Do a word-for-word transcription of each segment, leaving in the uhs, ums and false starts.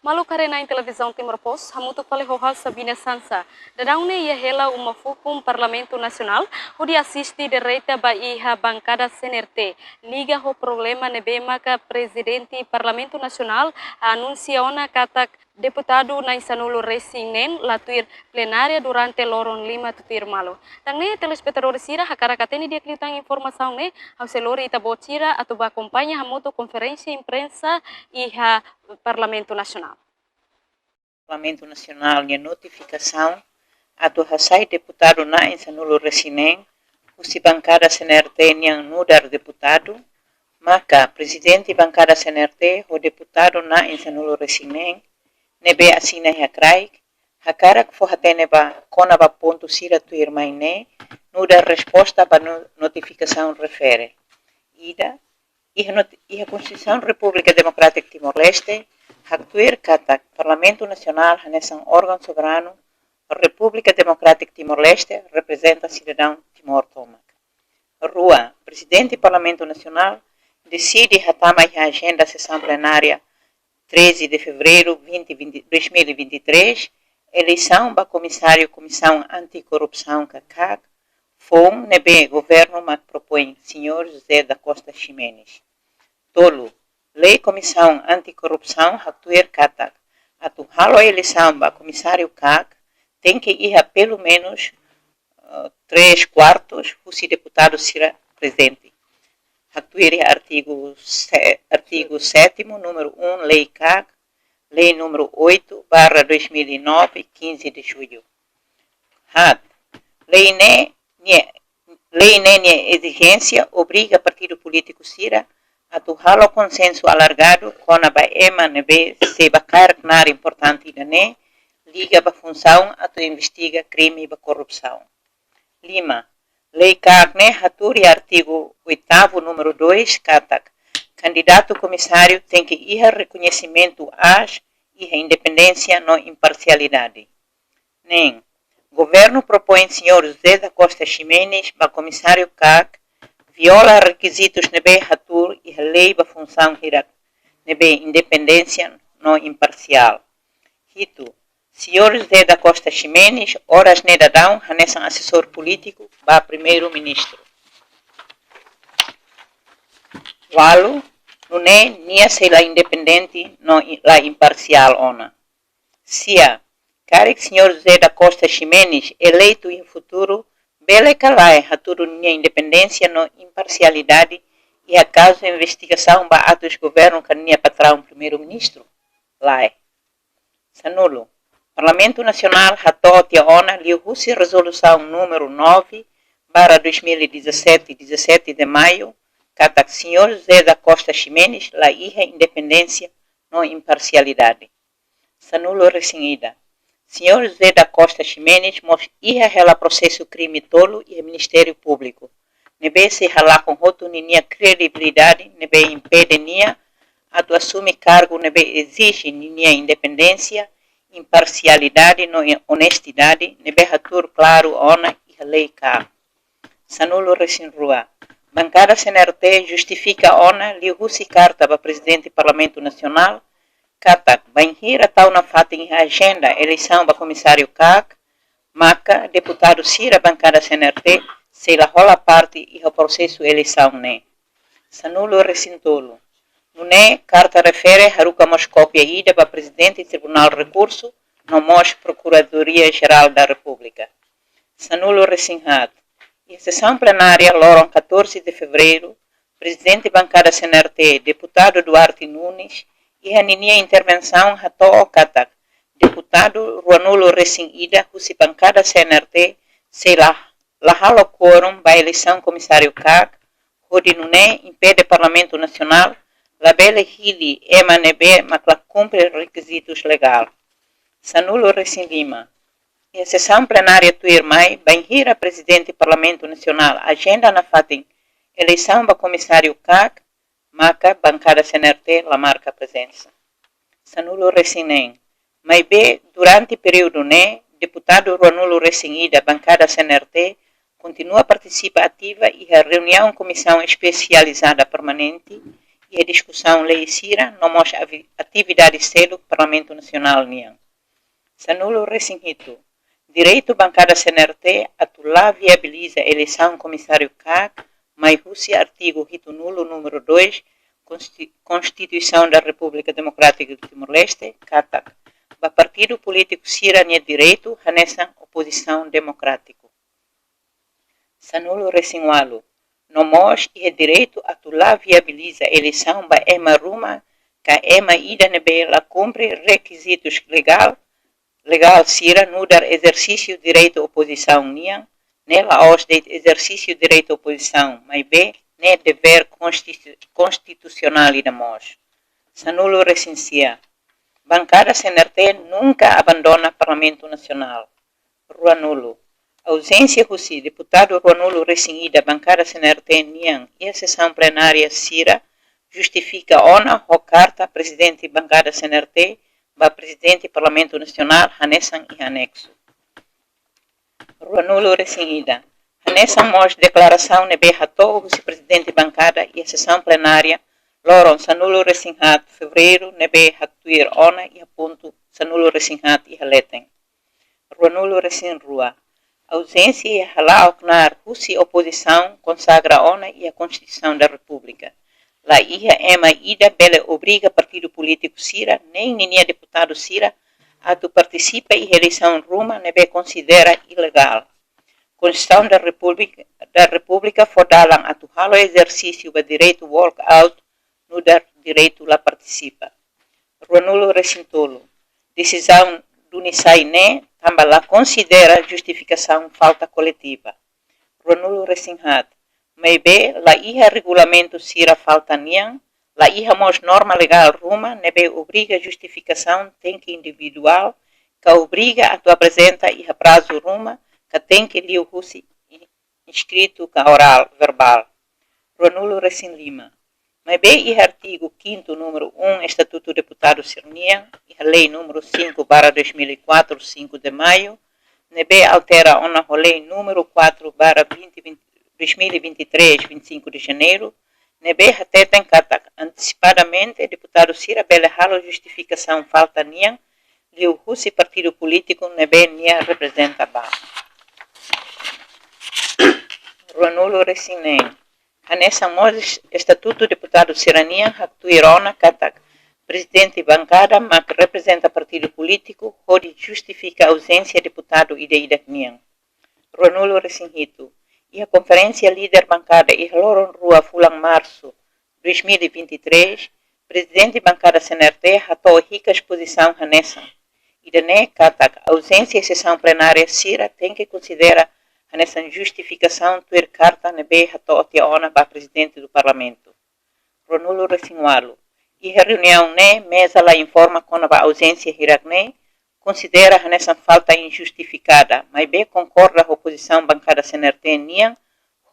Maluk haree-na'in Televizaun Timor Post, hamutuk fali ho ha'u Sabina Sansa. Daudaun ne'e iha hela uma fukun Parlamentu Nasionál, hodi asiste direta ba iha bankada C N R T, liga ho problema ne'ebé maka Prezidente Parlamentu Nasionál anunsia ona katak deputadu na'in sanulu-resin-neen la tuir plenária durante loron lima tutuir malu. Tan ne'e, telespetadór sira, hakarak hatene di'ak liután informasaun ne'e, ha'u sei lori ita-boot sira atu bá akompaña hamutuk konferénsia imprensa iha Parlamentu Nasionál. Parlamentu Nasionál nia notifikasaun atu hasai deputadu na'in sanulu-resin-neen husi bankada C N R T nian nu'udar deputadu, maka Prezidente Bankada C N R T ho deputadu na'in sanulu-resin-neen ne'ebé asina iha kraik, hakarak fó hatene ba kona-ba pontu sira tuirmai ne'e, nu'udar resposta ba no-, notifikasaun refere. Ida, iha not-, iha Konstituisaun Repúblika Demokrátika Timor-Leste, haktuir katak Parlamentu Nasionál hanesan órgaun soberanu Repúblika Demokrátika Timor-Leste reprezenta sidadaun Timor tomak. Rua, Prezidente Parlamentu Nasionál deside hatama iha ajenda sesaun plenária treze de fevereiro vinte vinte, dois mil e vinte e três, eleisaun ba komisáriu Komisaun Anti-Korrupsaun ka KAK, foun ne'ebé governu mak propoin, señór José da Costa Ximenes. Tolu, lei Komisaun Anti-Korrupsaun haktuir katak atu halo eleisaun ba komisáriu KAK, tenke iha pelumenus, eh, três quartos husi deputadu sira prezente. Haktuir iha artigu se-, artigu sétimo, númeru um, lei KAK, lei númeru oito barra dois mil e nove, quinze de julho. Haat, lei ne'e nia, lei ne'e nia ezijénsia obriga partidu polítiku sira atu halo konsensu alargadu kona-ba ema ne'ebé sei ba kaer knaar importante ida-ne'e, liga ba funsaun atu investiga krime ba korrupsaun. Lima, lei KAK ne'e hatuur iha artigu oitavo, númeru dois, katak kandidatu komisáriu tenke iha rekoñesimentu aas iha independénsia no imparsialidade. Neen, governu propoin señór José da Costa Ximenes ba komisáriu KAK, viola rekizitus ne'ebé hatuur iha lei ba funsaun hirak ne'ebé independénsia no imparsiál. Hitu, señór José da Costa Ximenes oras ne'e daudaun hanesan asesór polítiku ba Primeiru-Ministru. Ualu, nune'e nia sei la independente no i-, la imparsiál ona. Sia, karik señór José da Costa Ximenes eleitu iha futuru, bele ka lae hatudu nia independénsia no imparsialidade iha kazu investigasaun ba atus governu ka nia patraun Primeiru-Ministru? Lae. Sanulu, Parlamentu Nasionál hato'o tiha ona liuhusi rezolusaun númeru nove barra dois mil e dezassete, dezassete de maio, katak señór José da Costa Ximenes la iha independénsia no imparsialidade. Sanulu-resin-ida, señór José da Costa Ximenes mós iha hela prosesu krime tolu iha Ministériu Públiku, ne'ebé sei halakon hotu ninia kredibilidade, ne'ebé impede nia atu asume kargu ne'ebé ezije ninia independénsia, imparsialidade no onestidade, ne'ebé hatuur klaru ona iha lei KAK. Sanulu-resin-rua, bankada C N R T justifika ona liuhusi karta ba Prezidente Parlamentu Nasionál, katak bainhira tau nafatin iha ajenda eleisaun ba komisáriu KAK, maka deputadu sira bankada C N R T sei la hola parte iha prosesu eleisaun ne'e. Sanulu-resin-tolu, nune'e karta refere haruka mós kópia ida ba Prezidente Tribunál Rekursu no mós Prokuradoria Jerál da Repúblika. Sanulu-resin-haat, iha sesaun plenária loron catorze de fevereiro, Prezidente Bankada C N R T, Deputadu Duarte Nunes, iha ninia intervensaun hato'o katak deputadu ruanulu-resin-ida husi bankada C N R T sei la, la halo kuorum ba eleisaun komisáriu KAK, hodi nune'e impede Parlamentu Nasionál labele hili ema ne'ebé mak la kumpre rekizitus legál. Sanulu-resin-lima, iha sesaun plenária tuirmai, bainhira Prezidente Parlamentu Nasionál ajenda nafatin eleisaun ba komisáriu KAK, maka bankada C N R T la marka prezensa. Sanulu-resin-neen, maibé durante períodu ne'e, deputadu ruanulu-resin-ida bankada C N R T kontinua partisipa ativa iha reuniaun Komisaun Espesializada Permanente iha diskusaun lei sira no mós avi-, atividade seluk Parlamentu Nasionál nian. Sanulu-resin-hitu. Direitu bankada C N R T atu la viabiliza eleisaun komisáriu K A K, mai husi artigu hitunulu númeru dois Konsti-, Constituição da República Democrática de Timor-Leste, katak ba partidu polítiku sira-nia direitu hanesan opozisaun demokrátiku. Sanulu-resin-ualu. No mós iha direitu atu la viabiliza eleisaun ba ema ruma ka ema ida ne'ebé la kumpre rekizitus legál, legál sira nu'udar ezersísiu direitu opozisaun nian, ne'e la'ós de'it ezersísiu direitu opozisaun, maibé ne'e devér konstitu-, konstitusionál ida mós. Sanulu-resin-sia. Bankada C N R T nunka abandona Parlamentu Nasionál. Ruanulu. Auzénsia husi deputadu ruanulu-resin-ida bankada C N R T nian iha sesaun plenária sira justifika ona ho karta Prezidente Bankada C N R T ba Prezidente Parlamentu Nasionál hanesan iha aneksu. Ruanulu-resin-ida. Hanesan mós deklarasaun ne'ebé hato'o husi Prezidente Bankada iha sesaun plenária loron sanulu-resin-haat Fevereiru ne'ebé haktuir ona iha pontu sanulu-resin-haat iha leten. Ruanulu-resin-rua. Auzénsia iha hala'o knaar husi opozisaun konsagra ona iha Konstituisaun da Repúblika. La iha ema ida bele obriga partidu polítiku sira, nein ninia deputadu sira, atu partisipa iha eleisaun ruma ne'ebé konsidera ilegál. Konstituisaun da Repúblika, da Repúblika fó dalan atu halo ezersísiu ba direitu walk out nu'udar direitu la partisipa. Ruanulu-resin-tolu. Desizaun duni sai ne'e tanba la konsidera justifikasaun falta koletiva. Ruanulu-resin-haat. Maibé la iha regulamentu sira falta nian, la iha mós norma legál ruma ne'ebé obriga justifikasaun tenke individuál, ka obriga atu aprezenta iha prazu ruma, ka tenke liu husi eskritu ka orál, verbál. Ruanulu-resin-lima. Maibé iha artigu kintu númeru um Estatutu Deputadu sira-nian, iha Lei númeru cinco barra dois mil e quatro, cinco de maio, ne'ebé altera ona ho Lei númeru quatro barra vinte, vinte, dois mil e vinte e três, vinte e cinco de janeiro, ne'ebé hateten katak antesipadamente deputadu sira bele halo justifikasaun falta nian liu husi partidu polítiku ne'ebé nia reprezenta ba. Ruanulu-resin-neen. Hanesan mós Estatutu Deputadu sira-nian haktuir ona katak Prezidente Bankada mak reprezenta partidu polítiku hodi justifika auzénsia deputadu ida-idak nian. Ruanulu-resin-hitu. Iha konferénsia líder bankada iha loron rua fulan Marsu dois mil e vinte e três, Prezidente Bankada C N R T hato'o hikas pozisaun hanesan. Ida-ne'e katak auzénsia sesaun plenária sira tenke konsidera hanesan justifikasaun tuir karta ne'ebé hato'o tiha ona ba Prezidente do Parlamentu. Ruanulu-resin-ualu. Iha reuniaun ne'e, meza la informa kona-ba auzénsia hirak-ne'e, konsidera hanesan falta injustifikada, maibé konkorda ho pozisaun bankada C N R T nian,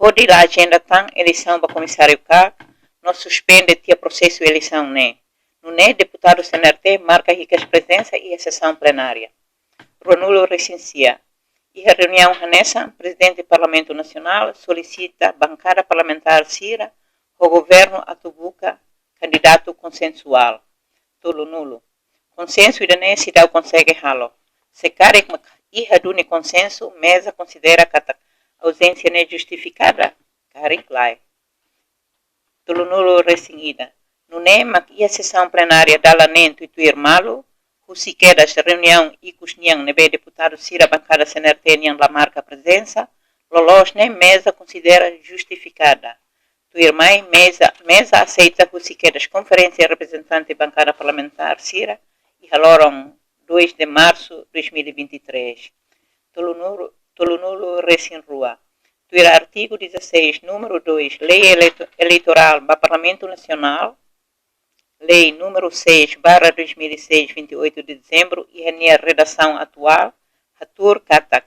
hodi la ajenda tan eleisaun ba komisáriu K A K, no suspende tiha prosesu eleisaun ne'e. Nune'e deputadu C N R T marka hikas prezensa iha sesaun plenária. Ruanulu-resin-sia. Iha reuniaun hanesan, Prezidente Parlamentu Nasionál solisita bankada parlamentár sira ho governu atu buka kandidatu konsensuál. Tolunulu. Konsensu ida-ne'e seidauk konsege halo. Se karik mak iha duni konsensu, meza konsidera katak auzénsia ne'e justifikada, karik lae. Tolunulu-resin-ida. Nune'e mak iha sesaun plenária dala neen tuir malu, husi kedas reuniaun ikus nian ne'ebé deputadu sira bankada C N R T nian la marka prezensa, loloos ne'e meza konsidera justifikada. Tuirmai meza, meza aseita husi kedas konferénsia reprezentante bankada parlamentár sira, iha loron dois de março dois mil e vinte e três. Tolunulu, tolunulu-resin-rua. Tuir artigu dezasseis, númeru dois, Lei Eleito-, Eleitorál ba Parlamentu Nasionál, Lei númeru seis barra dois mil e seis, vinte e oito de dezembro, iha nia redasaun atuál, hatuur katak,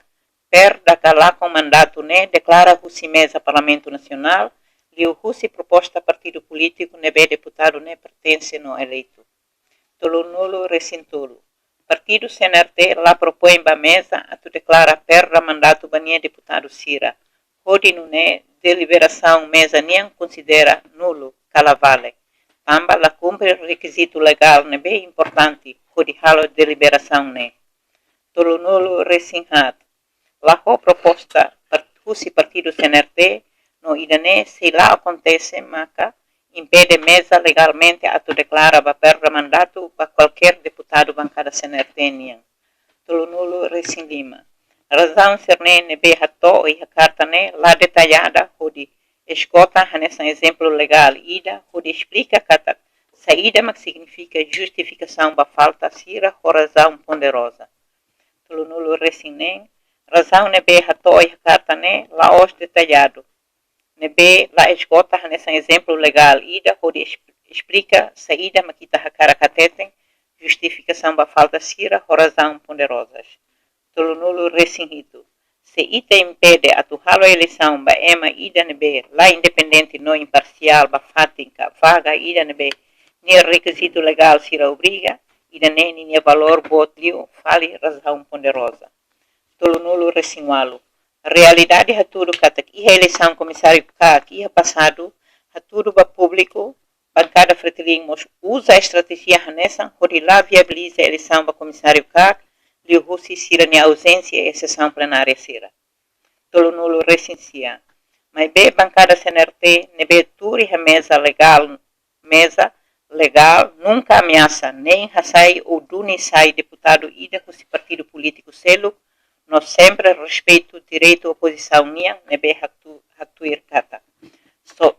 perda ka lakon mandatu ne'e deklara husi meza Parlamentu Nasionál, liuhusi proposta partidu polítiku ne'ebé deputadu ne'e pertense no eleitu. Tolunulu-resin-tolu. Partidu C N R T la propoin ba meza atu deklara perda mandatu ba nia deputadu sira, hodi nune'e deliberasaun meza nian konsidera nulu, ka la vale. tanba la kumpre rekizitu legál ne'ebé importante hodi halo deliberasaun ne'e. Tolunulu-resin-haat. La ho proposta par-, husi partidu C N R T, no ida-ne'e sei la akontese maka impede meza legalmente atu deklara ba perda mandatu ba kualkér deputadu bankada C N R T nian. Tolunulu-resin-lima. Razaun sira-ne'e ne'ebé hato'o iha karta ne'e la detallada hodi esgota hanesan ezemplu legál ida hodi esplika katak saida mak signifika justifikasaun ba falta sira ho razaun ponderoza. Tolunulu-resin-neen. Razaun ne'ebé hato'o iha karta ne'e la'ós detalladu, ne'ebé la esgota hanesan ezemplu legál ida hodi es-, esplika saida mak ita hakarak hateten justifikasaun ba falta sira ho razaun ponderozas. Tolunulu-resin-hitu. Se ita impede atu halo eleisaun ba ema ida ne'ebé la independente no imparsiál ba fatin ka vaga ida ne'ebé nia rekizitu legál sira obriga, ida-ne'e ninia valór boot liu fali razaun ponderoza. Tolunulu-resin-ualu. Realidade hatudu katak iha eleisaun komisáriu KAK iha pasadu, hatudu ba públiku, bankada Fretilin mós uza estratéjia hanesan hodi la viabiliza eleisaun ba komisáriu KAK, liuhusi sira-nia auzénsia iha sesaun plenária sira. Tolunulu-resin-sia. Maibé bankada C N R T ne'ebé tuur iha meza legál, meza legál, nunka ameasa, nein hasai ou duni sai deputadu ida husi partidu polítiku seluk, no sempre respeitu direitu opozisaun nian ne'ebé haktu-, haktuir katak. So,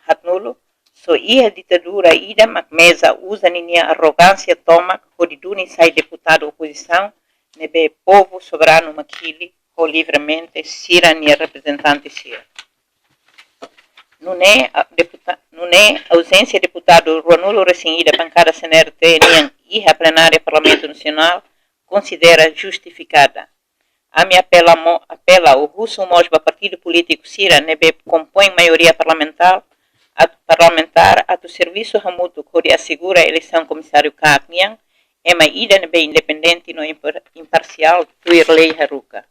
haatnulu, só iha ditadura ida mak meza uza ninia arrogánsia tomak hodi duni sai deputadu opozisaun ne'ebé povu soberanu mak hili ho livremente sira-nia reprezentante sira. Nune'e, a, deputa-, nune'e auzénsia deputadu ruanulu-resin-ida bankada C N R T nian iha plenária Parlamentu Nasionál konsidera justifikada. Ami apela mo-, apela ou husu mós ba partidu polítiku sira ne'ebé kompoin maioria parlamentár, at-, parlamentár atu servisu hamutuk hodi asegura eleisaun komisáriu KAK nian, ema ida ne'ebé independente no impar-, imparsiál tuir lei haruka.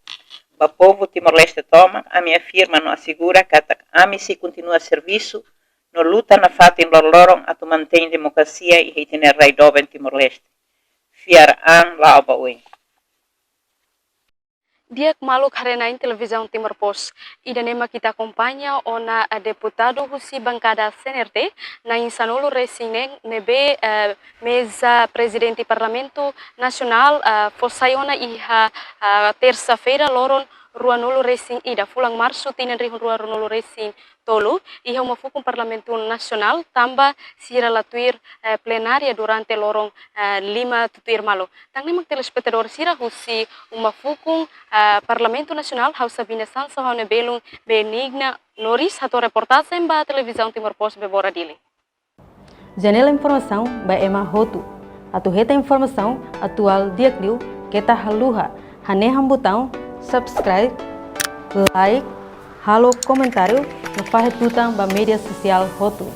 Ba povu Timor-Leste tomak, ami afirma no asegura katak ami sei kontinua servisu no luta nafatin loroloron atu mantein demokrasia iha ita-nia rai doben Timor-Leste. Fiar an la'o ba oin. Di'ak maluk haree-na'in Televizaun Timor Post. Ida-ne'e mak ita akompaña ona, eh, deputadu husi bankada C N R T, na'in sanulu-resin-neen ne'ebé, eh, meza Prezidente Parlamentu Nasionál, eh, fó sai ona iha, eh, tersa-feira loron ruanulu-resin-ida fulan Marsu tinan rihun rua ruanulu-resin-tolu, iha uma fukun Parlamentu Nasionál, tanba sira la tuir, eh, plenária durante loron, eh, lima tutuir malu. Tan ne'e mak telespetadór sira husi uma fukun, eh, Parlamentu Nasionál, ha'u Sabina Sansao, ha'u-nia belun Benigna Noris, hato'o reportajen ba Televizaun Timor Post Bebora Dili. Janela informasaun ba ema hotu. Atu hetan informasaun atuál di'ak liu, keta haluha hanehan butaun subscribe, like, halo komentáriu, no fahe tutan ba média sosiál hotu.